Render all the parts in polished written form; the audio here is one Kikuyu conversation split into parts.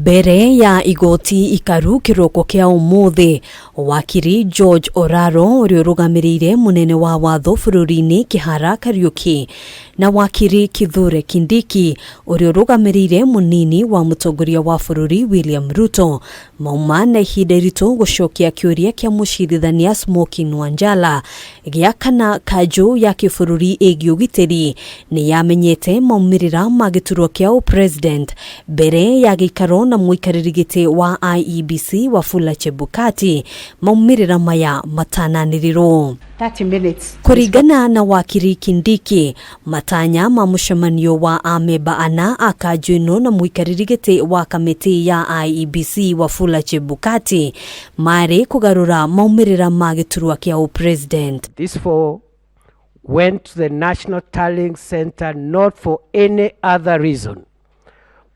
Mbere ya igoti ikaru kĩroko kĩa ũmũthĩ, wakiri George Oraro ũrĩa ũrũgamĩrĩire mũnene wa watho bũrũri-inĩ Kĩhara Kariũki na wakiri Kithure Kindiki ũrĩa ũrũgamĩrĩire mũnini wa mũtongoria wa bũrũri William Ruto mauma na ihinda iritũ gũcokia kĩũria kĩa mũcirithania Smokin Wanjala gĩa kana kanjũ ya kĩbũrũri ĩgiĩ ũgitĩri nĩ yamenyete maumĩrĩra ma gĩturwa kĩa ũpresident mbere ya gĩikaro na mũikarĩri gĩtĩ wa IEBC Wafula Chebukati maumĩrĩra maya matananĩrĩrwo. 30 minutes. Kũringana na wakiri Kindiki, matanya ma mũcemanio wa amemba ana a kanjũ ĩno na mũikarĩri gĩtĩ wa kamĩtĩ ya IEBC Wafula Chebukati marĩ kũgarũra maumĩrĩra ma gĩturwa kĩa ũpresident. These four went to the National Tallying Center not for any other reason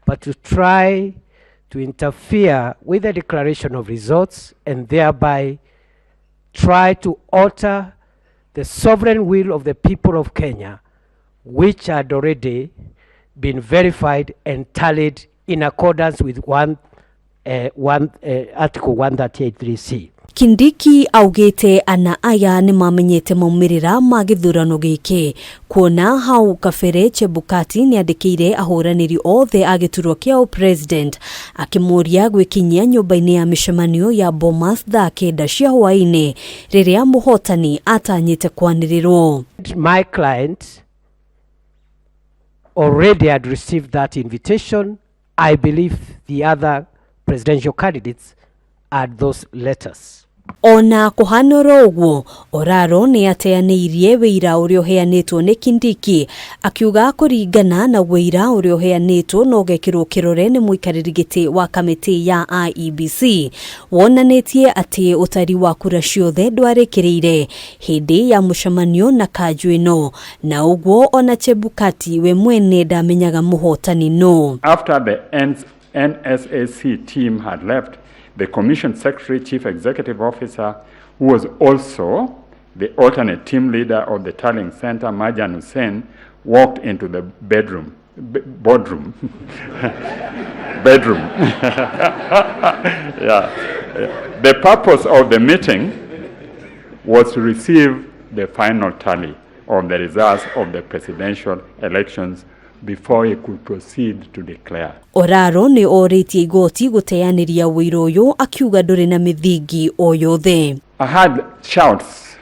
but to try to interfere with the declaration of results and thereby try to alter the sovereign will of the people of Kenya, which had already been verified and tallied in accordance with Article 138.3c. Kindiki augĩte ana aya nĩ mamenyete maumĩrĩra ma gĩthurano gĩkĩ kuona hau kabere Chebukati nĩ andĩkĩire ahũranĩri othe a gĩturwa kĩa ũpresident akĩmũria gwĩkinyia nyũmba-inĩ ya mĩcemanio ya Bomas thaa 9 cia hwaĩ-inĩ rĩrĩa mũhotani atanyĩte kwanĩrĩrwo. My client already had received that invitation. I believe the other presidential candidates had those letters. Ona kũhana oro ũguo, Oraro nĩ ateanĩirie wĩira ũrĩa ũheanĩtwo nĩ Kindiki akiuga kũringana na wĩira ũrĩa ũheanĩtwo na ũgekĩrwo kĩrore nĩ mũikarĩri gĩtĩ wa kamĩtĩ ya IEBC wonanĩtie atĩ ũtari wa kura ciothe ndwarĩkĩrĩire hĩndĩ ya mũcemanio na kanjũ ĩno na ũguo ona Chebukati we mwene ndamenyaga mũhotani nũ. After the NSAC team had left, the Commission Secretary, Chief Executive Officer, who was also the alternate team leader of the tallying center, Marjan Hussein, walked into the bedroom, boardroom, bedroom. Yeah. The purpose of the meeting was to receive the final tally of the results of the presidential elections before he could proceed to declare. Oraro nĩ orĩtie igoti gũteanĩria ũira ũyũ akiuga ndũrĩ na mĩthingi o yothe. I had shouts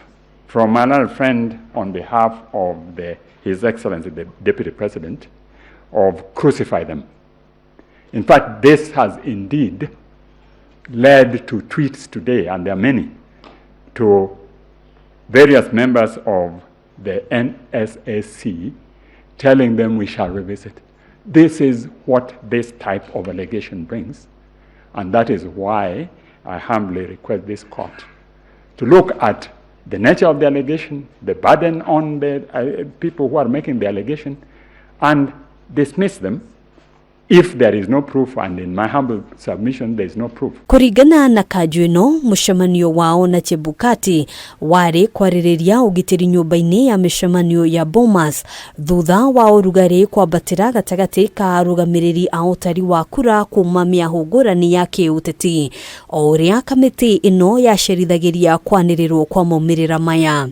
from another friend on behalf of His Excellency, the Deputy President, of "Crucify them." In fact, this has indeed led to tweets today, and there are many, to various members of the NSAC telling them we shall revisit. This is what this type of allegation brings, and that is why I humbly request this court to look at the nature of the allegation, the burden on the people who are making the allegation, and dismiss them if there is no proof, and in my humble submission, there is no proof. Kũringana na kanjũ ĩno, mũcemanio wao na Chebukati warĩ kwarĩrĩria ũgitĩri nyũmba-inĩ ya mĩcemanio ya Bomas thutha wa ũrugarĩ kwambatĩra gatagatĩ ka arũgamĩrĩri a ũtari wa kura kuma mĩahũ ngũrani ya kĩũteti o ũrĩa kamĩtĩ ĩno yacerithagĩria kwanĩrĩrwo kwa maumĩrĩra maya.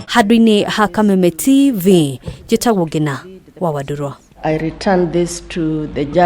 Handũ-inĩ ha Kameme TV, njĩtagwo Ngina wa Wandũrwa. I return this to the judge.